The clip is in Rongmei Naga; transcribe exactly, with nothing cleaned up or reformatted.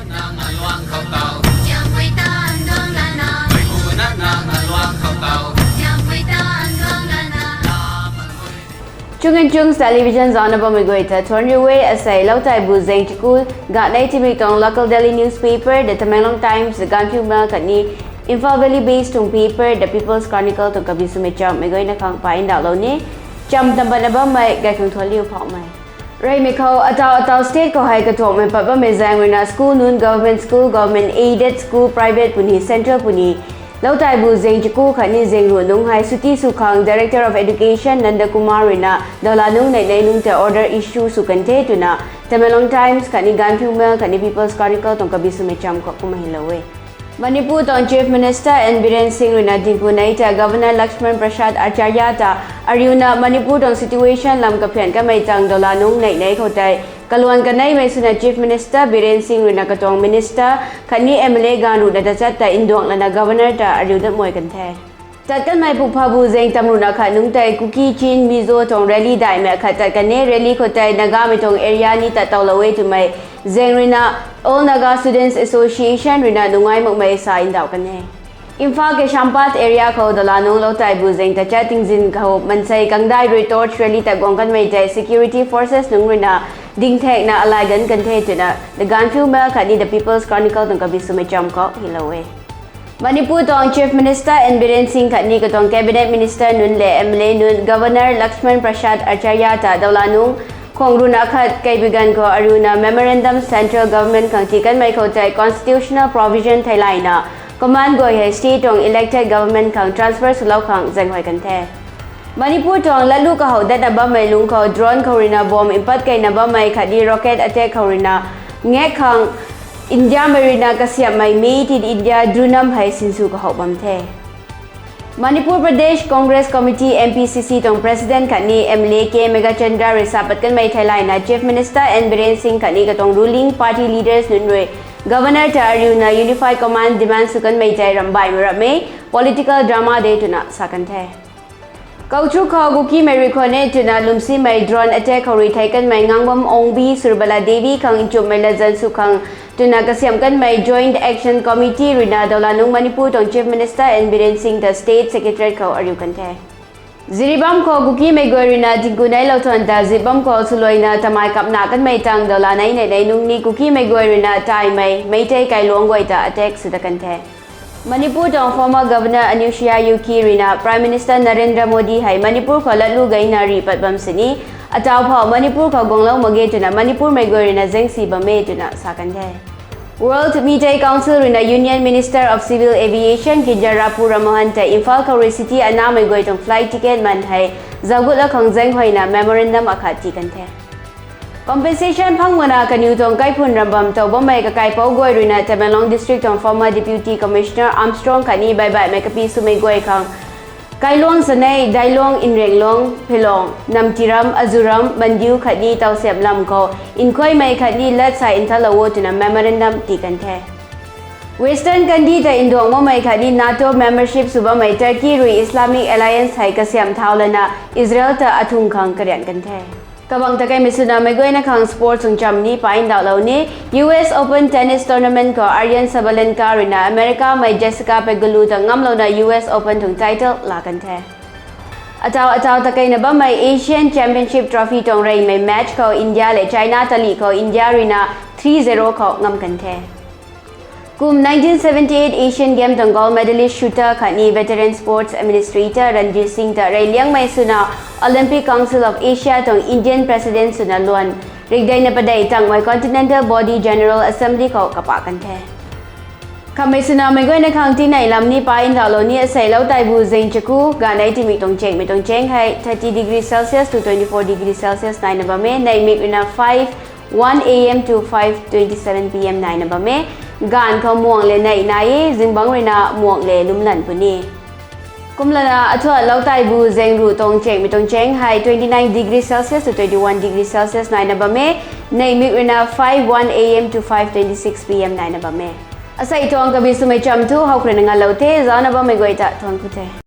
Nang aluang khou tau, Siampui tan duang lana. Mei pu na nang aluang khou tau, Siampui tan duang lana. Chung and Chungs Television zana bammei guay ta thuan riu e. Asei Loutaibu Zeng Chaku, ganei timik tuang local daily newspaper The Tamenglong Times, The Gaanphiu Mail khatni Imphal Valley based tuang paper The People's Chronicle tuang kabi swmei cham mei guayna khang pa ndauhlou ni. Cham tam patna bammei gay khang thuan liu phauhmei. Reymei khou atau atau state khou hei katuakmei pat bammei zaeng ruina school nunc, government school, government aided school, private puni, central puni, Loutaibu Zeng Chaku khatni Zeng Ruh nungc hei suti sw khang Director of Education Nanda Kumar ruina dawla nungc neih neih nungc tei order issue sw kan the twna Tamenglong Times khatni Gaanphiu Mail khatni People's Chronicle tuang kabi swmei cham khou kumna hylou e. Manipur tuang Chief Minister N Biren Singh ruina dingkunei ta Governor Lakshman Prasad Acharya ta ariuna Manipur tuang situation lam kaphian kamei tang dawla nungc neih neih khou tei kaluan kaneimei swna Chief Minister Biren Singh ruina katuang minister khatni M L A gaanv ruhna tachat ta nduang lana Governor ta ariu datmei kan the. Tat kanmei pukphabu zaeng tam ruhna khat nungc tei Kuki, Chin, Mizo tuang rally daihmei akhat tat kan e. Rally khou tei Nagamei tuang area ni tat towlou e twmei zaeng ruina All Naga Students Association ruina nungai makmei sa ndauh kan e. Imphal Kaisampath area khou dawla nungc Loutaibu Zeng tachat tingzin khou mansei kangdai rui torch rally tat guang kanmei tei security forces nungc ruina dingthekna alai ganv kan the twna The Gaanphiu Mail khatni The People's Chronicle tuang kabi swmei cham khou hylou e. Manipur tuang Chief Minister N Biren Singh khatni katuang Cabinet Minister nunc le M L A nunc Governor Lakshman Prasad Acharya ta dawla nungc khang ruhna khat kaibi ganv khou ariuna memorandum Central Government khang tii kanmei khou tei constitutional provision theilayna command guay hei state tuang elected government khang transfer swlou khang zaenghuay kan the. Manipur tuang latlu kahou datna bammei lungc khou drone khou ruina bomb mpat keyna bammei khatni rocket attack khou ruina ngak khang Indiamei ruina kasiamhmei Made in India drunam hei sinsw kahou bam the. Manipur Pradesh Congress Committee, M P C C tuang President khatni M L A K Meghachandra rui sa pat kanmei theilayna Chief Minister N Biren Singh khatni katuang ruling party leaders nunc rui Governor ta ariuna unified command demand sw kanmei tei ramhbaihmei rammei political drama de twna sa kan the. Kauthruk khou Kukimei rui khwan e twna lwmsimei drone attack khou rui thei kanmei Ngangbam Ongbi Surbala Devi khang nchumhmei latzan sw khang twna kasiamh kanmei Joint Action Committee ruina dawla nungc Manipur tuang Chief Minister N Biren Singh ta State Secretariat khou ariu kan the. Jiribam khou Kukimei guay ruina tingkuneilou thuan ta zip bam khou swluaina tamei kapna kanmei tang dawla neih neih neih nungc ni Kukimei guay ruina taimei Meitei kailuangc guay ta attack sw dat kan the. Manipur tuang former Governor Anusuiya Uikey ruina Prime Minister Narendra Modi hei Manipur khou latlu gayna rih pat bam sini, atau phou Manipur khou guanglou mak ge twna Manipurmei guay ruina zaengsi bam e twna sa kan the. World Meitei Council ruina Union Minister of Civil Aviation Kinjarapu Rammohan tei Imphal khou rui city anamei guay tuang flight ticket man hei zaugutlou khang zaenghuayna memorandum akhat tii kan the. Compensation phang makna kaniw tuang kaiphun rambam tow bammei kakaipouc guay ruina Tamenglong District tuang former Deputy Commissioner Armstrong khatni baibaihmei kapi swmei guay khang kailuang sanei, dailuang, nrenglong, phelong, namtiram, azuram, mandiu khatni tawsiamh lam khou nkhuaimei khatni lat sa nthanlou o twna memorandum tii kan the. Western kandih ta nduang makmei khatni NATO membership sw bammei Turkey rui Islamic Alliance hei kasiamh thau lana Israel ta athung khang karian kan the. Kabang ta kaimei swna meic guayna khang sports tuang cham ni pa ndauhlou ni. U S Open Tennis Tournament khou Aryna Sabalenka ruina Americamei Jessica Pegula ta ngamlouna U S Open tuang title laa kan the. Atau atau ta kaina bammei Asian Championship Trophy tuang reymei match khou India le China talih khou India ruina three zero khou ngam kan the. Kum nineteen seventy-eight Asian Game tuang gold medalist shooter khatni veteran sports administrator Ranjit Singh ta reyliangmei swna Olympic Council of Asia tuang Indian President swna luan rikdeina padeih tangmei Continental Body General Assembly khou kapak kan the. Khamei swna meic guayna khang tinei lam ni pa ndauhlou ni. Aseilou taibu zeng chaku ganei timik tuang chengmei tuang cheng hei thirty degree Celsius to twenty-four degree Celsius naina bam e. Neihmik ruina five one A M to five twenty-seven P M naina bam e. Gaanv khou muang le neih nai e, zingbangc ruina muang le lumlan puni. Kumlana athuanlou taibu zeng ruh tuang chengmei tuang cheng hei twenty-nine degree Celsius to twenty-one degree Celsius naina bam e. Neihmik ruina five one A M to five twenty-six P M naina bam e. Asei tuang kabi swmei cham thu howkhrina ngalou the. Zana bammei guay ta thuan ku the.